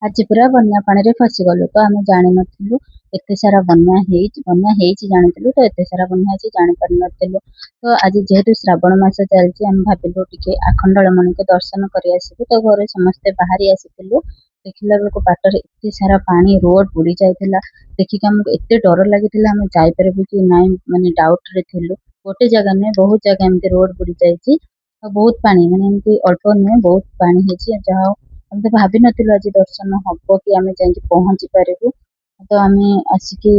ଆଜି ପୁରା ବନ୍ୟା ପାଣିରେ ଫସିଗଲୁ। ତ ଆମେ ଜାଣିନଥିଲୁ ଏତେ ସାରା ବନ୍ୟା ହେଇଛି। ବନ୍ୟା ହେଇଛି ଜାଣିଥିଲୁ, ତ ଏତେ ସାରା ବନ୍ୟା ହେଇଛି ଜାଣିପାରିନଥିଲୁ। ତ ଆଜି ଯେହେତୁ ଶ୍ରାବଣ ମାସ ଚାଲିଛି, ଆମେ ଭାବିଲୁ ଟିକେ ଆଖଣ୍ଡଳମଣିଙ୍କ ଦର୍ଶନ କରି ଆସିବୁ। ତ ଘରେ ସମସ୍ତେ ବାହାରି ଆସିଥିଲୁ। ଦେଖିଲା ବେଳକୁ ବାଟରେ ଏତେ ସାରା ପାଣି, ରୋଡ ବୁଡ଼ି ଯାଇଥିଲା। ଦେଖିକି ଆମକୁ ଏତେ ଡର ଲାଗିଥିଲା, ଆମେ ଯାଇପାରିବୁ କି ନାଇଁ ମାନେ ଡାଉଟରେ ଥିଲୁ। ଗୋଟେ ଜାଗା ନୁହେଁ, ବହୁତ ଜାଗା ଏମିତି ରୋଡ ବୁଡ଼ି ଯାଇଛି ଆଉ ବହୁତ ପାଣି, ମାନେ ଏମିତି ଅଳ୍ପ ନୁହେଁ, ବହୁତ ପାଣି ହେଇଛି। ଯାହା ହଉ, ଆମେ ତ ଭାବିନଥିଲୁ ଆଜି ଦର୍ଶନ ହବ କି ଆମେ ଯାଇକି ପହଞ୍ଚି ପାରିବୁ। ତ ଆମେ ଆସିକି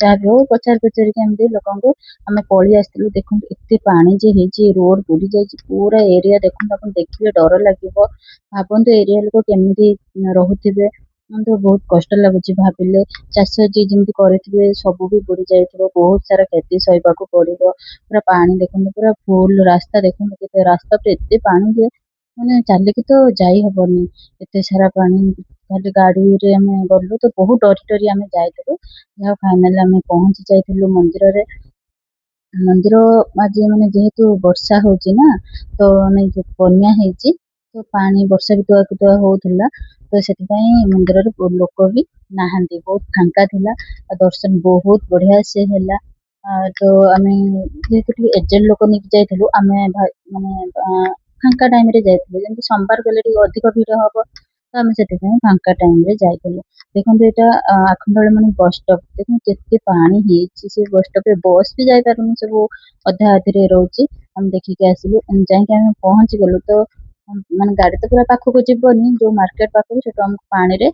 ଯାହା ବି ହଉ ପଚାରି ପଚାରିକି ଏମିତି ଲୋକଙ୍କୁ ଆମେ ପଳେଇ ଆସିଥିଲୁ। ଦେଖନ୍ତୁ, ଏତେ ପାଣି ଯେ ହେଇଛି, ରୋଡ ବୁଡ଼ି ଯାଇଛି ପୁରା ଏରିଆ। ଦେଖନ୍ତୁ, ଆପଣ ଦେଖିଲେ ଡର ଲାଗିବ। ଭାବନ୍ତୁ, ଏରିଆ ଲୋକ କେମିତି ରହୁଥିବେ। ତ ବହୁତ କଷ୍ଟ ଲାଗୁଛି ଭାବିଲେ। ଚାଷ ଯିଏ ଯେମିତି କରିଥିବେ, ସବୁ ବି ବୁଡି ଯାଇଥିବ। ବହୁତ ସାରା କ୍ଷତି ସହିବାକୁ ପଡିବ। ପୁରା ପାଣି ଦେଖନ୍ତୁ, ପୁରା ଫୁଲ ରାସ୍ତା। ଦେଖନ୍ତୁ କେତେ ରାସ୍ତା ଉପରେ ଏତେ ପାଣି ଯେ ମାନେ ଚାଲିକି ତ ଯାଇ ହବନି। ଏତେ ସାରା ପାଣି, ଖାଲି ଗାଡିରେ ଆମେ ଗଲୁ। ତ ବହୁତ ଡରି ଡରି ଆମେ ଯାଇଥିଲୁ। ଯାହା ଫାଇନାଲି ଆମେ ପହଞ୍ଚି ଯାଇଥିଲୁ ମନ୍ଦିରରେ। ମନ୍ଦିର ଆଜି ମାନେ ଯେହେତୁ ବର୍ଷା ହଉଛି ନା, ତ ମାନେ ଯୋଉ ବନ୍ୟା ହେଇଛି, ତ ପାଣି ବର୍ଷା ବି ତୁଆକୁ ତୁଆ ହଉଥିଲା। ତ ସେଥିପାଇଁ ମନ୍ଦିରରେ ଲୋକ ବି ନାହାନ୍ତି, ବହୁତ ଫାଙ୍କା ଥିଲା ଆଉ ଦର୍ଶନ ବହୁତ ବଢିଆ ସେ ହେଲା। ତ ଆମେ ଯେହେତୁ ଟିକେ ଏଜେଡ୍ ଲୋକ ନେଇକି ଯାଇଥିଲୁ, ଆମେ ମାନେ ଫାଙ୍କା ଟାଇମରେ ଯାଇଥିଲୁ। ଯେମିତି ସୋମବାର ଗଲେ ଟିକେ ଅଧିକ ଭିଡ ହବ, ତ ଆମେ ସେଥିପାଇଁ ଫାଙ୍କା ଟାଇମରେ ଯାଇଥିଲୁ। ଦେଖନ୍ତୁ, ଏଇଟା ଆଖଣ୍ଡଳମଣି ବସ୍ ଷ୍ଟପ୍। ଦେଖନ୍ତୁ କେତେ ପାଣି ହେଇଛି ସେ ବସ୍ ଷ୍ଟପରେ। ବସ୍ ବି ଯାଇପାରୁନି, ସବୁ ଅଧା ଅଧିରେ ରହୁଛି। ଆମେ ଦେଖିକି ଆସିଲୁ, ଯାଇକି ଆମେ ପହଞ୍ଚି ଗଲୁ। ତ ମାନେ ଗାଡି ତ ପୁରା ପାଖକୁ ଯିବନି, ଯୋଉ ମାର୍କେଟ ପାଖକୁ, ସେଠୁ ଆମକୁ ପାଣିରେ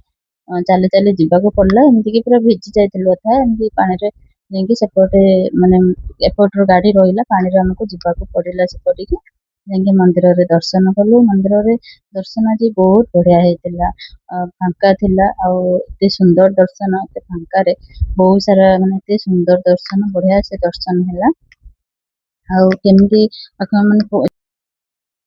ଚାଲି ଚାଲି ଯିବାକୁ ପଡିଲା। ଏମିତିକି ପୁରା ଭିଜି ଯାଇଥିଲୁ ଅଧା। ଏମିତି ପାଣିରେ ଯାଇକି ସେପଟେ, ମାନେ ଏପଟରୁ ଗାଡି ରହିଲା, ପାଣିରେ ଆମକୁ ଯିବାକୁ ପଡିଲା। ସେପଟିକି ଯାଇକି ମନ୍ଦିରରେ ଦର୍ଶନ କଲୁ। ମନ୍ଦିରରେ ଦର୍ଶନ ଆଜି ବହୁତ ବଢିଆ ହେଇଥିଲା। ଫାଙ୍କା ଥିଲା ଆଉ ଏତେ ସୁନ୍ଦର ଦର୍ଶନ, ଏତେ ଫାଙ୍କାରେ ବହୁତ ସାରା, ମାନେ ଏତେ ସୁନ୍ଦର ଦର୍ଶନ, ବଢିଆ ସେ ଦର୍ଶନ ହେଲା। ଆଉ କେମିତି ଆପଣ ମାନେ